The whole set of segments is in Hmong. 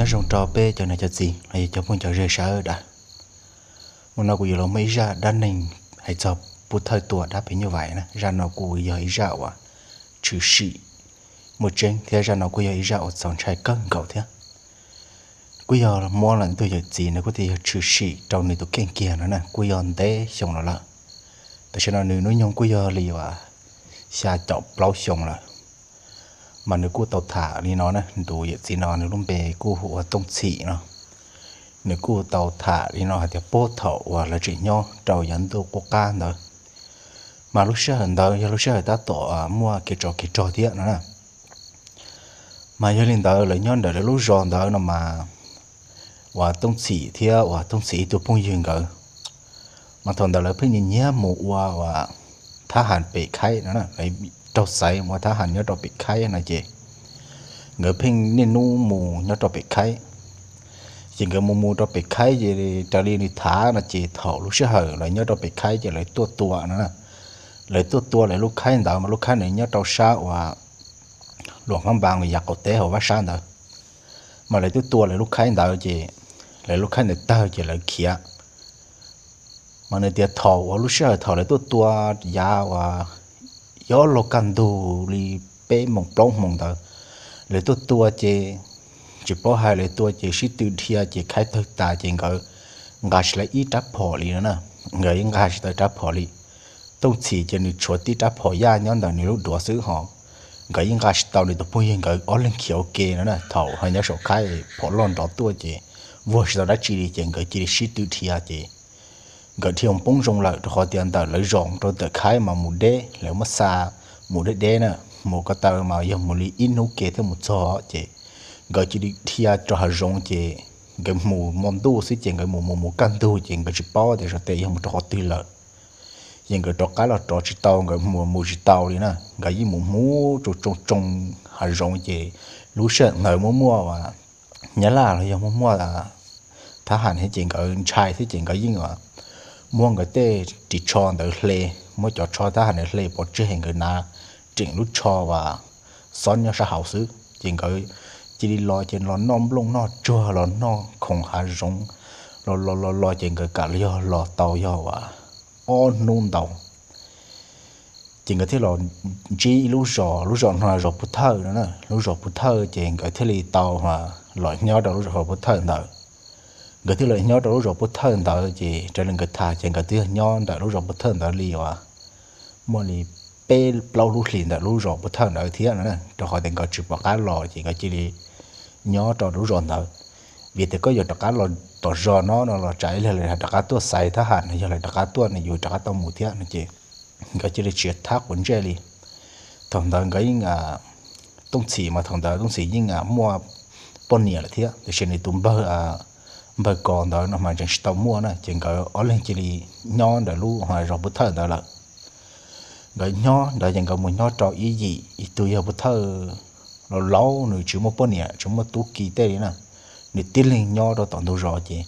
Nyob zoo rau peb cov niam cov txiv los yog cov phooj cov ywg sawv daws. Hnub no kuv yuav los muaj ib zaj dab neeg hais txog pov thawj tua dab phim nyuj vais na. Zaj no kuj yog ib zaj uas tshwm sim muaj tseeb thiab zaj no kuj yog ib zaj uas txaus ntshai kawg nkaus thiab. Kuj yog muab los ntug yawm txiv no kuj thiaj yog tshwm sim rau nws tus kheej kiag no na, kuj yog ntev xyoo los lawm. Tam sim no nws hnub nyoog kuj yog li uas xya caum plaub xyoo lawm. Mas nws kuj tau tham li no na, tus yawm txiv no nws lub npe kuj hu ua Tooj Txhim no. Nws kuj tau tham li no hais tias puag thaum uas lawv tseem nyob rau yav ntuj qub qab ntawd, mas lub sij hawm ntawd yog lub sij hawm tab tom muaj kev tsov kev rog thiab no na. Mas yog li ntawd lawv nyob ntawm lawv lub zos ntawd no mas uas Tooj Txhim thiab uas Tooj Txhim ib tug phooj ywg nkawd, mas thaum ntawd lawv pheej nyiag nyiag mus ua uas thab ham pem khaib no, raug xaiv mus ua thab ham nyob rau pem khaib no ces nkawd pheej niaj hnub mus nyob rau pem khaib. Ces nkawd mus mus rau pem khaib ces raws li nws tham no ces thaum lub sij hawm lawv nyob rau pem khaib ces lawv tuaj tua no, lawv tuaj tua lawv lub khaib ntawd mas lub khaib ntawd nyob rau sab uas luam qab npas uas yav qaum teb hauv vaj sab ntawd. Mas lawv tuaj tua lawv lub khaib ntawd ces lawv lub khaib ntawd tawg ces lawv khiav. Mas nws tias thaum uas lub sij hawm thaum lawv tuaj tua yav uas yuav luag kaj ntug li peb moos plaub moos ntawd, lawv tuaj tua ces tsis paub hais lawv tua ces sib tw dhia ces khaib tawg tas ces nkawd nqa tsis tau ib rab phom li no na. Nkawd yeej nqa tsis tau rab phom li. Tooj Txhim ces nws tshuav tib rab phom yaj nyob ntawm nws lub duav xwb hos nkawd yeej nqa tsis tau nws tus phooj ywg nkawd ob leeg khiav ua ke no na. Thaum ho nyob saum khaib phom loj nrov tuaj ces vuag tsis tau dab tsi li ces nkawd cia li sib tw dhia ces nkawd dhia mus poob zoo lawm rau qhov tias ntawm lawv zos rau ntawm khaib mas mus deb, lawv muab xa mus deb deb na, mus ko taw mas yog mus li ib hnub ke thiaj mus txog ces nkawd cia li dhia rau hav zoov ces nkawd mus hmo ntuj xwb ces nkawd mus mus mus kaj ntug ces nkawd tsis paub tias xyov tes yog mus rau qhov twg lawm. Ces nkawd rov qab los rov tsis tau, nkawd mus mus tsis tau li na, nkawd yeej mus mus tsoo tsoo tsoo hav zoov ces lub sij hawm ntawd muaj muaj nyab laj los yog muaj muaj thab ham thiab ces nkawd ntshai thiab ces nkawd yeej muab nkawd tej ris tsho ntawd hle, muab cov tsho thab ham ntawd hle pov tseg, nkawd hnav reem lub tsho uas xob nyob sab hauv xwb ces nkawd cia li los ces los noj nplooj noj tsuag los noj khoom hav zoov, los los los los ces nkawd kam los yog los tau yog uas ob hnub ntau ces nkawd thiaj los ntsib ib lub zos, lub zos no zos Pub Thawj no na, lub zos Pub Thawj ces nkawd thiaj li tau los nyob rau lub zos Pub Thawj ntawd. Nkawd thiaj los nyob rau lub zos Pub Thawj ntawd ces raws li nkawd tham ces nkawd twb yog nyob ntawm lub zos Pub Thawj ntawd li uas muaj li peb plaub lub hlis ntawm lub zos Pub Thawj ntawd thiab no na, rau qhov tias nkawd tsis pom qab los ces nkawd cia li nyob rau lub zos ntawd. Vim tias koj yuav rov qab los tom zos no no los tsam ib leeg lawv rov qab tuaj xaiv thab ham no, yog lawv rov qab tuaj no yus rov qab tau mus thiab no ces nkawd cia li tsis thab quav ntsej li. Thaum ntawd nkawd yeej, Tooj Txhim mas thaum ntawd Tooj Txhim yeej muaj poj niam lawm thiab tiam sis nws tus npawg, npawg Kos ntawd no mas tseem tsis tau muaj na ces nkawd ob leeg cia li nyob ntawm lub zos Pub Thawj ntawd lawm. Nkawd nyob ntawd ces nkawd mus nyob rau ib yim ib tug yawg Pub Thawj laus laus, nws tsis muaj poj niam tsis muaj tub ki tej li na, nws tib leeg nyob rau tom ntug zos ces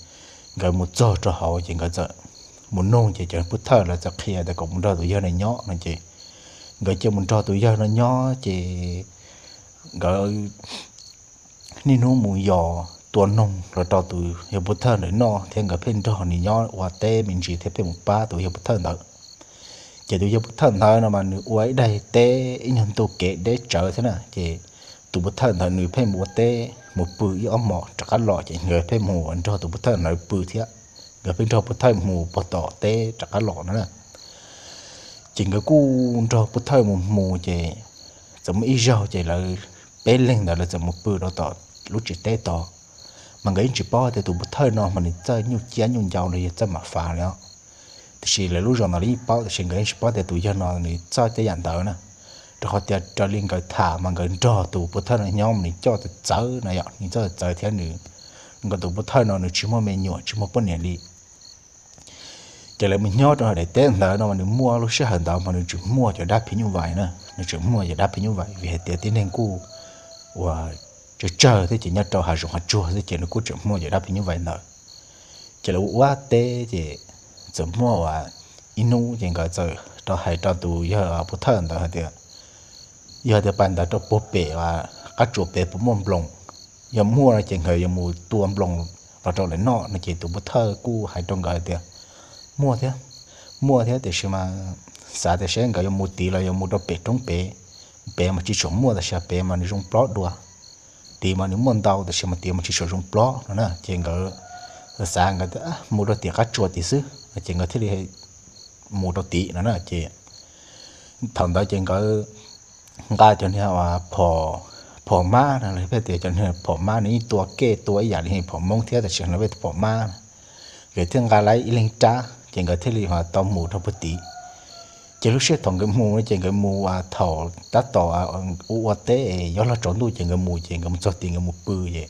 nkawd mus txog rau hauv ces nkawd txawm mus nug ces cov Pub Thawj lawv txawm qhia tias kom mus nrog tus yawg no nyob no ces nkawd cia mus nrog tus yawg no nyob ces nkawd niaj hnub mus yos tua noog los rau tus yawg Pub Thawj ntawd noj thiab nkawd pheej nrog nws nyob ua teb me ntsis thiab pheej mus pab tus yawg Pub Thawj ntawd. Ces tus yawg Pub Thawj ntawd no mas nws ua ib daig teb ib nyuag ntu kev deb tsawv thiab na ces tus Pub Thawj ntawd nws pheej mus ua teb mus pw ib ob hmos rov qab los ces nkawd pheej mus nrog tus Pub Thawj ntawd pw thiab. Nkawd pheej nrog Pub Thawj mus puag tom teb rov qab los no na. Ces nkawd kuj nrog Pub Thawj mus mus ces txawm muaj ib zaug ces lawv peb leeg ntawd lawv txawm mus pw rau tom lub tsev teb tod. Mas nkawd yeej tsis paub tias tus Pub Thawj no mas nws txawj nyuj ciab nyuj ncau los yog txawj mam fav li os. Tiam sis lawv lub zos ntawd lawv yeej paub tiam sis nkawd yeej tsis paub tias tus yawg no nws txawj tej yam ntawd na. Rau qhov tias raws li nkawd tham mas nkawd nrog tus Pub Thawj no nyob mas nws coj txawv txawv na yom, nws coj txawv txawv thiab nws, nkawd tus Pub Thawj no nws tsis muaj me nyuam tsis muaj poj niam li. Ces lawv mus nyob rau hauv daim teb ntawd no mas nws muaj lub sij hawm ntawd mas nws tseem muaj cov dab phim nyuj vais na, nws tseem muaj cov dab phim nyuj vais vim hais tias tib neeg kuj uas tsawg tsawg thiab ces nyob rau hav zoov hav tsuag thiab ces nws kuj tseem muaj cov dab phim nyuj vais ntawd. Ces lawv ua ua teb ces txawm muaj uas ib hnub ces nkawd txawm rov hais rau tus yawg Pub Thawj ntawd hais tias, yog tias pas ntawd rau puag pem qab tsuas pem puas muaj nploos? yog muaj no ces nkawd yuav mus tua nploos los rau lawv noj no. Ces tus pov thawj kuj hais rau nkawd tias, muaj thiab, muaj thiab, tiam sis mas xav tias seb nkawd yuav mus tid los yuav mus rau pem roob pem. Pem mas tsis tshua muaj, tab sis pem mas nws zoo plob dua. Tid mas nws muaj ntau, tab sis mas tid mas tsis tshua zoo plob no na. Ces nkawd xav, nkawd mus rau tim qab tsua tid xwb no, ces nkawd thiaj li mus rau tid no na. Ces thaum ntawd ces nkawd nqa cov niag phom mab no, los peb tias cov niag phom mab nws yeej tua kej tua ib yam li phom Hmoob thiab, tab sis lawv peb phom mab. Nkawd thiaj nqa lawv ib leeg rab, ces nkawd thiaj li tau mus rau puag tid. Ces lub sij hawm thaum nkawd mus no ces nkawd mus thaum tab tom ua ua teb es yuav luag tsaus ntuj ces nkawd mus, ces nkawd mus txog tid nkawd mus pw ces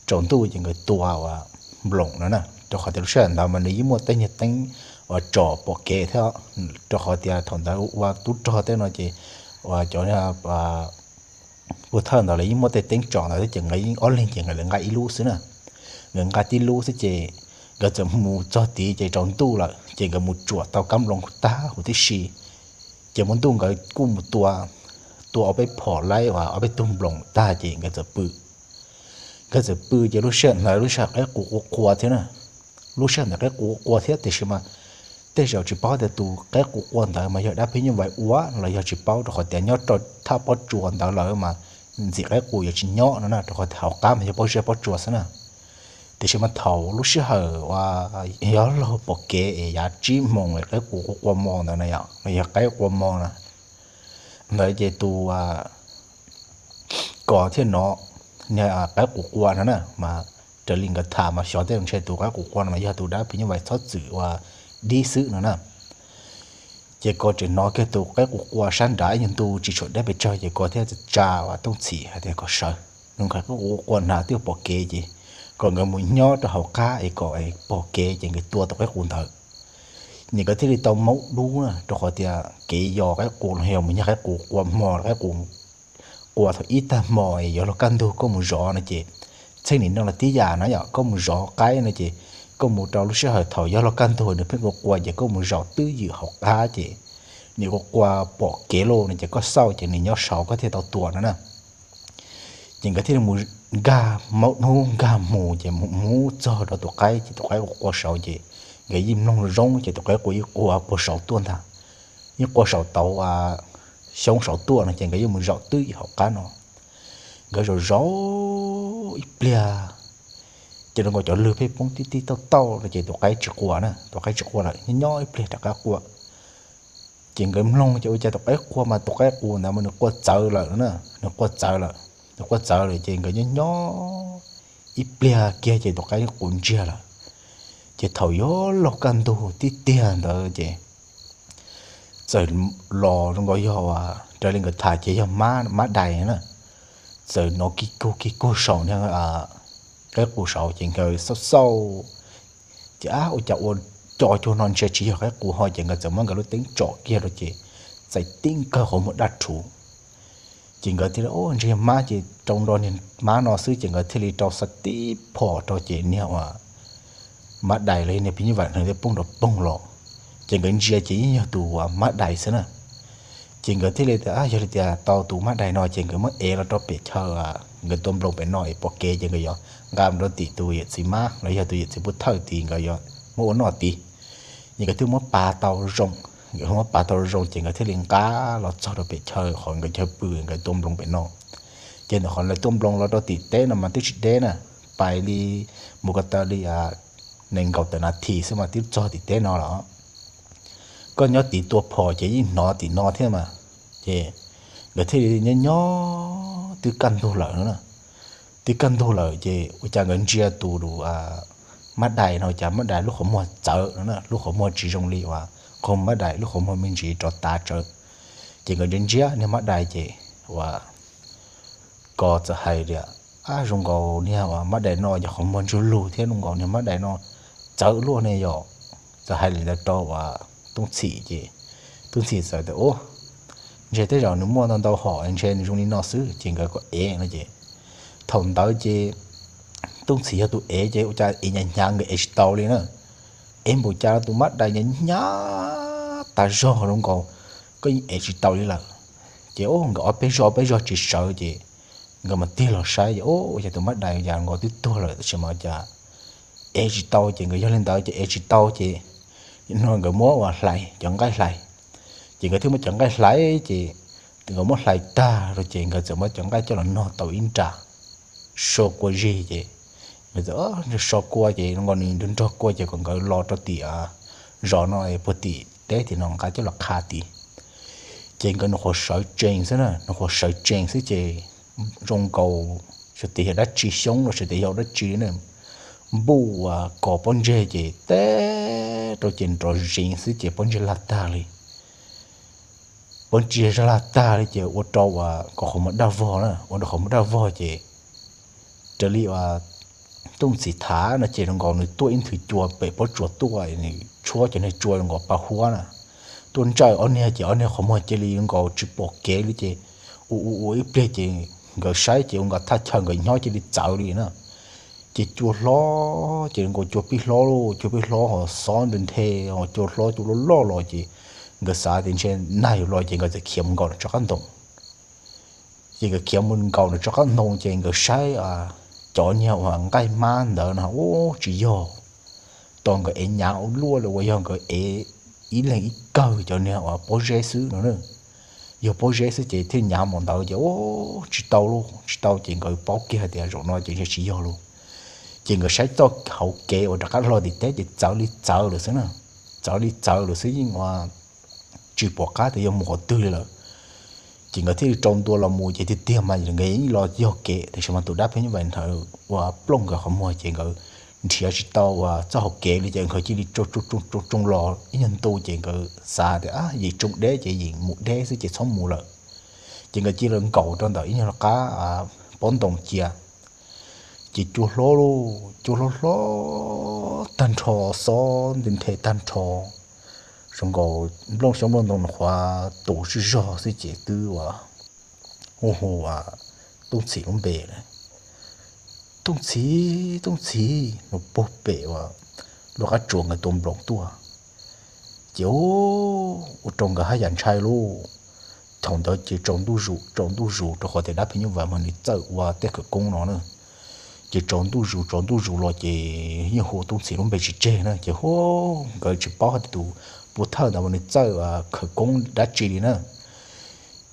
tsaus ntuj ces nkawd tua ua nploos no na. Rau qhov tias lub sij hawm ntawd mas nws yeej muaj tej niag teeb uas tsom pom kev thiab, rau qhov tias thaum ntawd ua tub rog tej no ces uas cov pov thawj ntawd lawv yeej muaj tej teeb tsom ntawd thiab, ces nkawd yeej ob leeg ces nkawd nqa ib lub xwb na. Nkawd nqa tib lub xwb ces nkawd txawm mus txog tid ces tsaus ntuj lawm, ces nkawd mus tsuam tau kab nploos tag huv tib si. Ces muaj ntuj nkawd kuj mus tua, tua ob peb phom laib uas ob peb tug nploos tag ces nkawd txawm pw. Nkawd txawm pw ces lub sij hawm ntawd lub sij hawm qaib qus qua qua thiab na. Lub sij hawm ntawd qaib qus qua qua thiab, tiam sis mas tej zaum tsis paub tias tus qaib qus qua ntawd mas yog dab phim nyuj vais ua los yog tsis paub, rau qhov tias nyob rau thaj pob tsuas ntawd lawm mas ntxim qaib qus yuav tsis nyob no na, rau qhov tias hauv qab mas yog pob zeb pob tsuas xwb na. Tiam sis mas thaum lub sij hawm uas yog luag pom kev es yav tsib moos qaib qus qua qua mos ntawd na, yog qaib qua mos na, ntawd ces tus Kos thiaj hnov niag qaib qus qua no na, mas raws li nkawd tham mas xyov tej ntshe tus qaib qus qua no mas yog tus dab phim nyuj vais txhob txwm ua dib xwb no na. Ces Kos tseem hnov kiag tus qaib qus qua sab nrad ib nyuag ntu tsis tshua deb pes tsawg, ces Kos thiaj tsa uas Tooj Txhim hais tias kom sawv, nws nqa qaib qus qua hnav twb pom kev, ces kom nkawd mus nyob rau hauv qab es kom pom kev ces nkawd tua tus qaib qus ntawd. Ces nkawd thiaj li tau maub dub na, rau qhov tias kev yos qaib qus los yog mus nyob qaib qus qua hmo, qaib qus qua thaum ib tag hmo es yuav luag kaj ntug koj mus zov no ces txheej nim no los tib yam na yom, koj mus zov qaib no ces koj mus rau lub sij hawm thaum yog luag kaj ntug nws pheej qua qua ces koj mus zaum twb ywm hauv qab ces nws qua qua pom kev lauj no ces koj xauj ces nws nyob saud koj thiaj tau tua no na. Ces nkawd thiaj li mus nkag maub hnub nkag mus ces mus txog rau tus qaib ces tus qaib qua qua saud ces nkawd yeej mloog zoo ces tus qaib qua yeej qua puag saud tuaj ntag, yeej qua saum tauv xyoob saud tuaj no ces nkawd yeej mus zaum twb ywm hauv qab no. Nkawd zaum zaum ib pliag ces zoo nkaus cov lwg pheej poob tib tib tauj tauj no ces tus qaib tsis qua na, tus qaib tsis qua lawm, nyob nyob ib pliag rov qab qua. Ces nkawd mloog ces ua cas tus qaib qua mas tus qaib qus ntawd mas nws qua txawv lawm na, nws qua txawv lawm, nws qua txawv lawm ces nkawd nyob nyob ib pliag kiag ces tus qaib qus ntsiag lawm. Ces thaum yuav luag kaj ntug tib tiag ntawd ces txawm los zoo nkaus yog uas raws li nkawd tham ces yog mab dais na, txawm hnov kig kug kig kug saum niag qaib qus saud ces nkawd xauj xauj ces ab ua cas ua co cuag no ntshe tsis yog qaib qus ho ces nkawd txawm muab nkawd lub teeb tsom kiag rau ces txais tib nkawg qhov muag daj rhuv. Ces nkawd thiaj li, ntshe yog mab ces rau nrog niag mab no xwb ces nkawd thiaj li rau xa tib phom rau ces niag uas mab dais los yog niag phim nyuj vais no thiaj poob nrov poog los. Ces nkawd ntsia ces yeej yog tus mab dais xwb na. Ces nkawd thiaj li tias yog li tias tau tus mab dais no ces nkawd muab ev los rau pem chaw, nkawd tua nploos pem no es pom kev ces nkawd yuav nqa mus rau tim tus yawm txiv mab los yog tus yawm txiv pov thawj tid nkawd yuav muab ua noj tid. Ces nkawd thiaj muab pav tau zoo, nkawd muab pav tau zoo ces nkawd thiaj li nqa los txog rau pem chaw qhov nkawd chaw pw nkawd tua nploos pem no. Ces ntawm qhov lawv tua nploos los rau tim teb no mas twb tsis deb na, pais li mus ko taw li nees nkaum tawm nas this xwb mas twb txog tim teb no los. Koj nyob tid tua phom ces yeej hnov tim no thiab mas. Ces nkawd thiaj li nyob nyob twb kaj ntug lawm no na. Twb kaj ntug lawm ces ua cas nkawd ntsia tus mab dais no cas mab dais lub qhov muag txawv no na, lub qhov muag tsis zoo li uas qhov mab dais lub qhov muag me ntsis rov tav tsawv. Ces nkawd ntsia ntsia niag mab dais ces uas Kos txawm hais tias, ab zoo nkaus niag uas mab dais no yog qhov muag ntsuj lug thiab zoo nkaus niag mab dais no txawv luaj ne yom. Txawm hais li ntawd rau uas Tooj Txhim ces Tooj Txhim txawm tias, u, ntshe tej zaum nws muaj ntau ntau hom ntshe nws zoo li no xwb ces nkawd kom ev no ces thaum ntawd ces Tooj Txhim yog tus ev ces ua cas ev hnyav hnyav nkawd ev tsis tau li na. Ev npaum cas tus mab dais hnyav hnyav tas zog zoo nkaus koj yeej ev tsis tau li lawm. Ces nkawd ob peb zog ob peb zog tsis sawv ces nkawd mas tig los saib ces ua cas tus mab dais yas nkaus twb tuag lawm tab sis mas cas ev tsis tau ces nkawd yog li ntawd ces ev tsis tau ces no nkawd muab ua hlais cov nqaij hlais. Ces nkawd thiaj muab cov nqaij hlais ces nkawd muab hlais tag rau ces nkawd txawm muab cov nqaij coj los nog tau ib nra so kua zig ces nkawd txawm so kua ces nkaus nws nrog kua ces kom nkawd los rau tim zos no puag tim teb tim no nqa coj los qha tid. Ces nkawd nws qhuav sawv tsees xwb na, nws qhuav sawv tsees xwb ces zoo nkaus xyov tias yog dab tsi xyoob los xyov tias yog dab tsi na, npuj ua kos pob ntseg ces teb rau ces nrov zeev xwb ces pob ntseg laj tag li. Pob ntseg zaj laj tag li ces ua rau uas kom qhov muag daj vog na, ua rau qhov muag daj vog ces raws li uas Tooj Txhim tham no ces zoo nkaus nws tuaj ib nthwv cua pem pob tsuas tuaj, nws tshuab cov niag tsua zoo nkaus pa huab na, tuaj ntsawj ob niag ces ob niag qhov muag cia li zoo nkaus tsis pom kev li ces ua ua ua ib pliag ces nkawd saib ces ua nkaus thaj chaw nkawd nyob cia li txawv li na. Ces cua hlob ces nkaus cua pib hlob lauj, cua pib hlob ho xob nthe nthe ho cua hlob cua loj loj los ces nkawd xav tias ntshe nag yuav los ces nkawd txawm khiav mus nkaum nws tso qab ntoo. Ces nkawd khiav mus nkaum nws tso qab ntoo ces nkawd saib cov niag uas nqaij hmab ntawd no ub tsis yog, tos nkawd ev nyav ua luaj li uas yog nkawd ev ib leeg ib kawg cov niag uas pob zeb xwb no. Yog pob zeb xwb ces thiaj nyav mus ntawd ces ub tsis tau lauj, tsis tau ces nkawd paub kiag hais tias zaum no ces ntshe tsis yog lauj. Ces nkawd saib txoj hauv kev uas rov qab los tim teb ces txawv li txawv lawm xwb na, txawv li txawv lawm xwb yeej ua tsis pom qab tias yuav mus qhov twg li lawm. Ces nkawd thiaj li rau ntua los mus ces tiag tiag mas nkawd yeej los yog kev tiam sis mas tus dab phim nyuj vais ntawd ua plooj nkawd qhov muag ces nkawd nrhiav tsis tau uas txoj hauv kev li ces nkawd cia li tsoo tsoo tsoo los ib nyuag ntu ces nkawd xav tias yim tsoo deb ces yim mus deb xwb ces txhob mus lawm. Ces nkawd cia li nkaum rau ntawm ib nyuag qab pob ntoo cia. Ces cua hlob lauj, cua hlob hlob tag nrho, xob nthe nthe tag nrho, zoo nkaus nplooj xyoob nplooj ntoo nws qhuav tu zig zog xwb ces twb ua hu hu Tooj Txhim lub npe na. Tooj Txhim, Tooj Txhim, nws puag pem uas lub qab tsuas nkawd tua nploos tuaj. Ces ua rau nkawd haj yam ntshai lauj. Thaum ntawd ces tsaus ntuj zus, tsaus ntuj zus rau qhov tias dab phim nyuj vais mas nws txawj ua tej khawv koob no na. Ces tsaus ntuj zus, tsaus ntuj zus los ces yeej hu Tooj Txhim lub npe tsis tseg na ces hu nkawd tsis paub hais tias tus pov thawj ntawd mas nws txawj khawv koob dab tsi li na.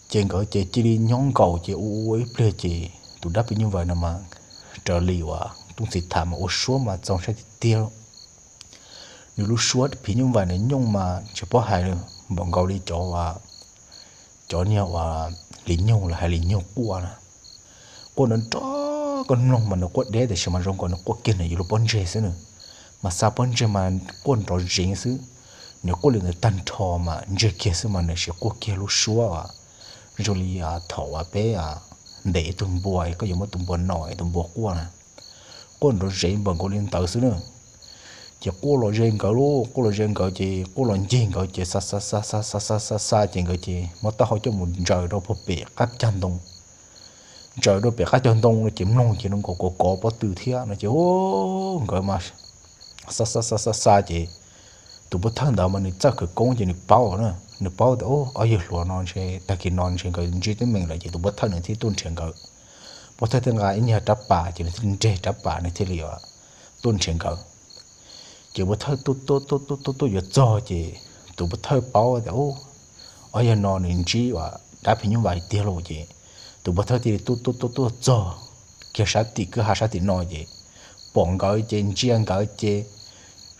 Ces nkawd ces cia li nyob nkaus ces ua ua ib pliag ces tus dab phim nyuj vais no mas raws li uas Tooj Txhim tham mas ua suab mas txaus ntshai tiag tiag. Nws lub suab phim nyuj vais nws nyooj mas tsis paub hais li, npaum nkaus li cov, cov niag uas li nyuj los hais li nyuj quaj na. Quaj nrov nrov koj mloog mas nws quaj deb tiam sis mas zoo nkaus nws quaj kiag nws yuav luag pob ntseg xwb nws. Mas xa pob ntseg mas quaj nrov zeev xwb. Nws quaj li ntawd tag nrho mas ntseg kiag xwb mas nws sis quaj kiag lub suab zoo li thaum uas peb ntes ib tug npua koj yuav muab tus npua no tus npua quaj na. Quaj nrov zeev npaum nkaus li ntawd xwb na. Ces quaj los ze nkawd lauj, quaj los ze nkawd ces quaj los ncig nkawd ces xa xa xa xa xa xa xa ces nkawd ces muab taub hau coj mus ntsaws rau puag pem qab cag ntoo. Ntsaws rau pem qab cag ntoo no ces mloog ces zoo nkaus kov kov pob tw thiab no ces nkawd mas xa xa xa xa xa ces tus pov thawj ntawd mas nws txawj khawv koob ces nws paub na, nws paub tias ob yawg hluas no ntshe tag kis no ntshe nkawd ntsib teeb meem lawm ces tus pov thawj nws thiaj tuaj nrhiav nkawd. Pov thawj thiaj nqa ib nyuag rab pas ces nws thiaj nreg rab pas nws thiaj li tuaj nrhiav nkawd. Ces pov thawj tuaj tuaj tuaj tuaj tuaj yuav txog ces tus pov thawj paub tias ob yawg no nws ntsib uas dab phim nyuj vais tiag lauj ces tus pov thawj thiaj li tuaj tuaj tuaj tuaj txog kiag sab tim kwj ha sab tim no ces pom nkawd ces ntsia nkawd ces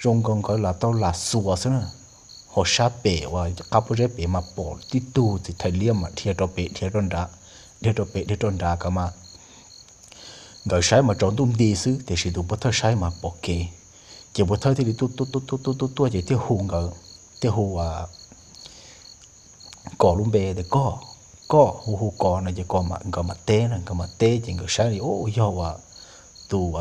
zoo nkaus nkawd lam tau lam xuas xwb na. Ho sab pem uas qab pob zeb pem mas pom tib tug txiv thais liab mas dhia rau pem dhia rau nrad, dhia rau pem dhia rau nrad nkawd mas nkawd saib mas tsaus ntuj nti xwb tiam sis tus pov thawj saib mas pom kev. Ces pov thawj thiaj li tuaj tuaj tuaj tuaj tuaj tuaj ces thiaj hu nkawd, thiaj hu koj lub npe tias koj, koj hu hu koj no ces koj, nkawd mam teb na, nkawd mam teb ces nkawd saib li ub yog uas tus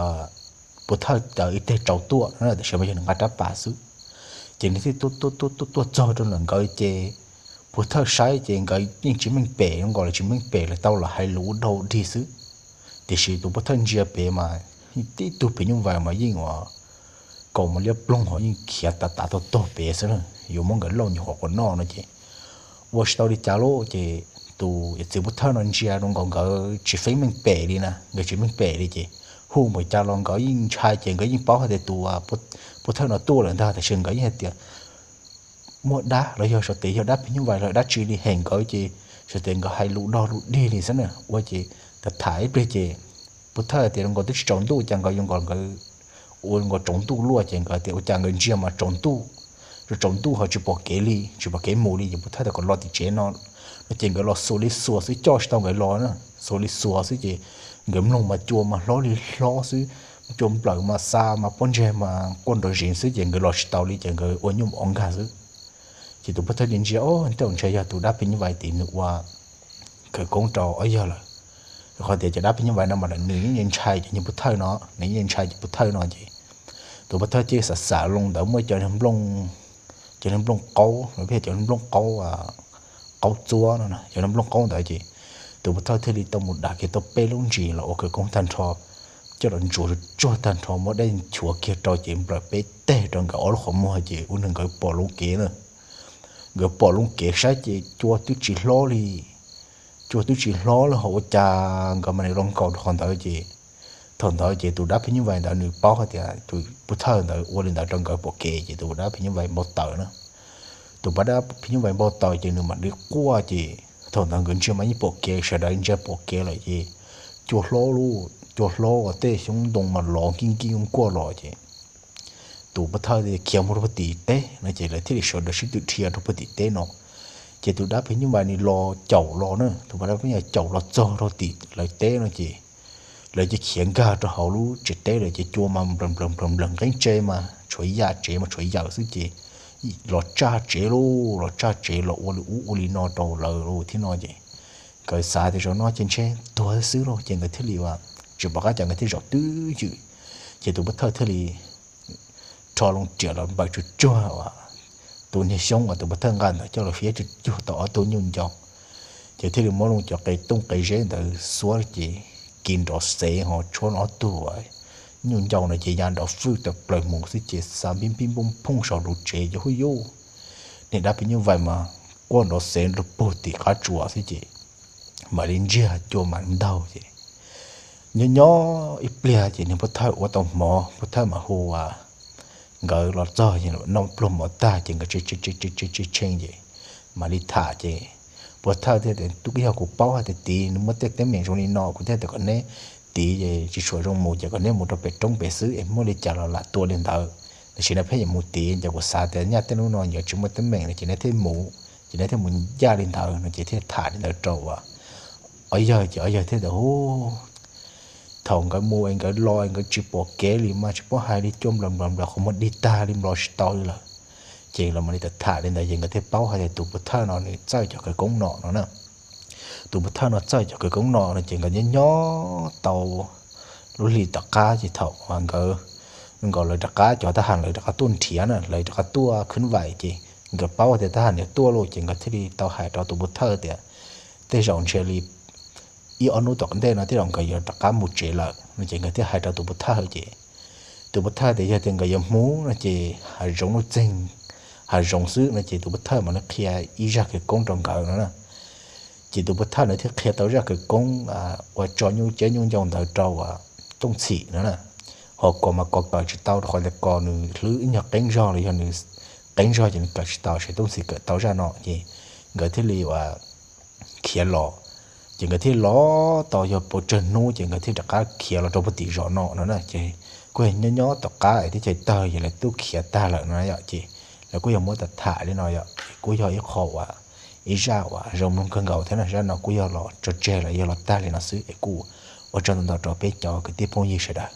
pov thawj tawv ib teg tsaus tuaj no tiam sis mas yog nws nqa rab pas xwb. Ces nws thiaj tuaj tuaj tuaj tuaj tuaj txog rau ntawm nkawd ces pov thawj saib ces nkawd yeej tsis meej pem zoo nkaus li tsis meej pem li tau los hais lus ua dog dig xwb. Tiam sis tus pov thawj ntsia pem mas tib tug phim nyuj vais mas yeej uas kaus mas liab ploog ho yeej khiav tav tav tog tog pem xwb na, yuav muab nkawd lauj nyuam qhuav quas noj no ces ua tsis tau li cas lauj ces tus yawm txiv pov thawj no ntsia rau nkaus nkawd tsis feeb meej pem li na, nkawd tsis meej pem li ces hu npaum cas los nkawd yeej ntshai ces nkawd yeej paub hais tias tus pov thawj no tuaj lawm ntag, tab sis nkawd yeej hais tias muaj dab los yog sau tes yog dab phim nyuj vais los dab tsi li hem nkawd ces sau tes nkawd hais lus dog lus dig li xwb na ua ces tham tham ib pliag ces pov thawj tias nkaus twb tsis tsaus ntuj ces nkawd yuav nkaus nkawd ua nkaus tsaus ntuj luaj ces nkawd tias ua cas nkawd ntsia mas tsaus ntuj, tsaus ntuj ho tsis pom kev li tsis pom kev mus li ces pov thawj tias kom los tim tsev no no ces nkawd los xuas li xuas xwb coj tsis tau nkawd los na, xuas li xuas xwb ces nkawd mloog mas cua mas hlob li hlob xwb, cua nplawm mas xa mas pob ntseg mas quaj nrov zis xwb ces nkawd los tsis tau li ces nkawd ua nyuj mus ua nkag xwb. Ces tus pov thawj ntsia ntsia, o, tej zaum ntshe yog tus dab phim nyuj vais tim nws ua khawv koob rau ob yawg lawm, rau qhov tias cov dab phim nyuj vais no mas nws yeej ntshai cov niag pov thawj no, nws yeej ntshai cov pov thawj no ces tus pov thawj thiaj xav xav loo ntawd muaj cov niag nplooj, cov niag nplooj qaub, peb cov niag nplooj qaub, qaub txuab no, cov niag nplooj qaub ntawd ces tus pov thawj thiaj li tau mus dam kiag tau peb lub ntsis los ua khawv koob tag nrho, coj los ntsuav tsuag tsuag tag nrho muab dej nchuav kiag rau ces nplawm peb teg rau nkawd ob lub qhov muag ces ua rau nkawd pom loo kev na. Nkawd pom loo kev saib ces cua twb tsis hlob li, cua twb tsis hlob li ho ua cas nkawd mam li los nkaum rau qhov ntawd ces thaum ntawd ces tus dab phim nyuj vais ntawd nws paub hais tias tus pov thawj ntawd ua li ntawd rau nkawd pom kev ces tus dab phim nyuj vais npau taws na. Tus dab phim nyuj vais npau taws ces nws mam li quaj ces thaum ntawd nkawd ntsia mas yeej pom kev, sawv daws ntsia pom kev lawm ces cua hlob lauj, cua hlob uas tej xyoob ntoo mas lov nkij nkij nkuaj los ces tus pov thawj thiaj khiav mus rau puag tim teb no ces lawv thiaj li sawv daws sib tw dhia rau puag tim teb no. Ces tus dab phim nyuj vais nws los caum los na, tus dab phim nyuj vais caum los txog rau tim lawv teb no ces lawv cia li khiav nkag rau hauv lub tsev teb lawm ces cua mas nplawm nplawm nplawm nplawm nqeeb tsev mas tshuav yam tsev mas tshuav yawm xwb ces los tsaj tsev lauj, los tsaj tsev los ua li ub ua li no rau lawv thiab no ces nkawd xav tias zaum no ces ntshe tuag xwb lauj ces nkawd thiaj li ua tsis pom qab cas nkawd thiaj zaum twb ywm. Ces tus pov thawj thiaj li rho loo riam los npawm tsuag tsuag tus niag xyoob uas tus pov thawj nqa ntawd coj los fiab tsuag tsuag tau ob tug nyuj ncau. Ces thiaj li muab loo cov qe tooj qe zeb ntawd xuab ces kis nrov xev ho tshuab ob tug nyuj ncau no ces ya nrov fwj tawm plaws mus xwb ces xa npib npib npoo phooj saum lub tsev ces hu yuj, niag dab phim nyuj vais mas quaj nrov xev rau puag tim qab tsuas xwb ces mam li ntsiag cua mas ntaug ces nyob nyob ib pliag ces niag pov thawj ua tau hmo, pov thawj mas hu nkawd los txog ces noj pluag mov tag ces nkawd tshee tshee ces mam li tham ces pov thawj thiaj tias, twb yog kuv paub hais tias tid nws muaj tej teeb meem zoo li no kuv thiaj tias kom neb, tid ces tsis tshua zoo mus ces kom neb mus rau pem roob pem xwb es muaj li cas los lam tua li ntawd. Tab sis neb pheej yuav mus tid ces kuv xav tias nyaj tej hnub no yuav tsis muaj teeb meem no ces neb thiaj mus, ces neb thiaj mus ncaj li ntawd no ces thiaj tham li ntawd rau ob yawg ces ob yawg thiaj tias, hu, thaum nkawd mus es nkawd los es nkawd tsis pom kev li mas tsis paub hais li, cua nplawm nplawm nplawm qhov muag dig tag li nplov tsis tau li lawm. Ces los mam li tham tham li ntawd ces nkawd thiaj paub hais tias tus pov thawj no nws txawj cov khawv koob no no na. Tus pov thawj no txawj cov khawv koob no no ces nkawd nyob nyob tau lub hli tom qab ces thaum nkawd, nkaus lawv rov qab cov thab ham lawv rov qab tuaj nrhiav na, lawv rov qab tuaj khwb vais ces nkawd paub tias thab ham yuav tuaj lauj ces nkawd thiaj li tau hais rau tus pov thawj tias, tej zaum ntshe li ib ob hnub tom ntej no tej zaum nkawd yuav rov qab mus tsev lawm no ces nkawd thiaj hais rau tus pov thawj ces tus pov thawj tias yog tias nkawd yuav mus no ces hav zoov nuj txeeg, hav zoov xwb no ces tus pov thawj mam li qhia ib zaj khawv koob rau nkawd no na. Ces tus pov thawj ntawd thiaj qhia tau zaj khawv koob uas tso nyuj ciab nyuj ncau ntawd rau Tooj Txhim no na. Ho kos mas kos kawm tsis tau rau qhov tias kos nws hlwb ib nyuag qeeb zog los yog nws qeeb zog ces nws kawm tsis tau, ces Tooj Txhim kawm tau zaj no ces nkawd thiaj li uas khiav los. Ces nkawd thiaj los tau yog pua tsawg hnub ces nkawd thiaj rov qab khiav los rau puag tim zos no no na. Ces kuj yog nyob nyob tom qab es teb chaws tawg ces lawv twb khiav tag lawm no yom, ces lawv kuj yog muab tham tham li no yom, es kuj yog ib qho uas ib zaj uas zoo mloog kawg nkaus thiab no. Zaj no kuj yog los tso tseg los yog los tag li no xwb es kuj ua tsaug ntau ntau rau peb cov kwv tij phooj ywg sawv daws.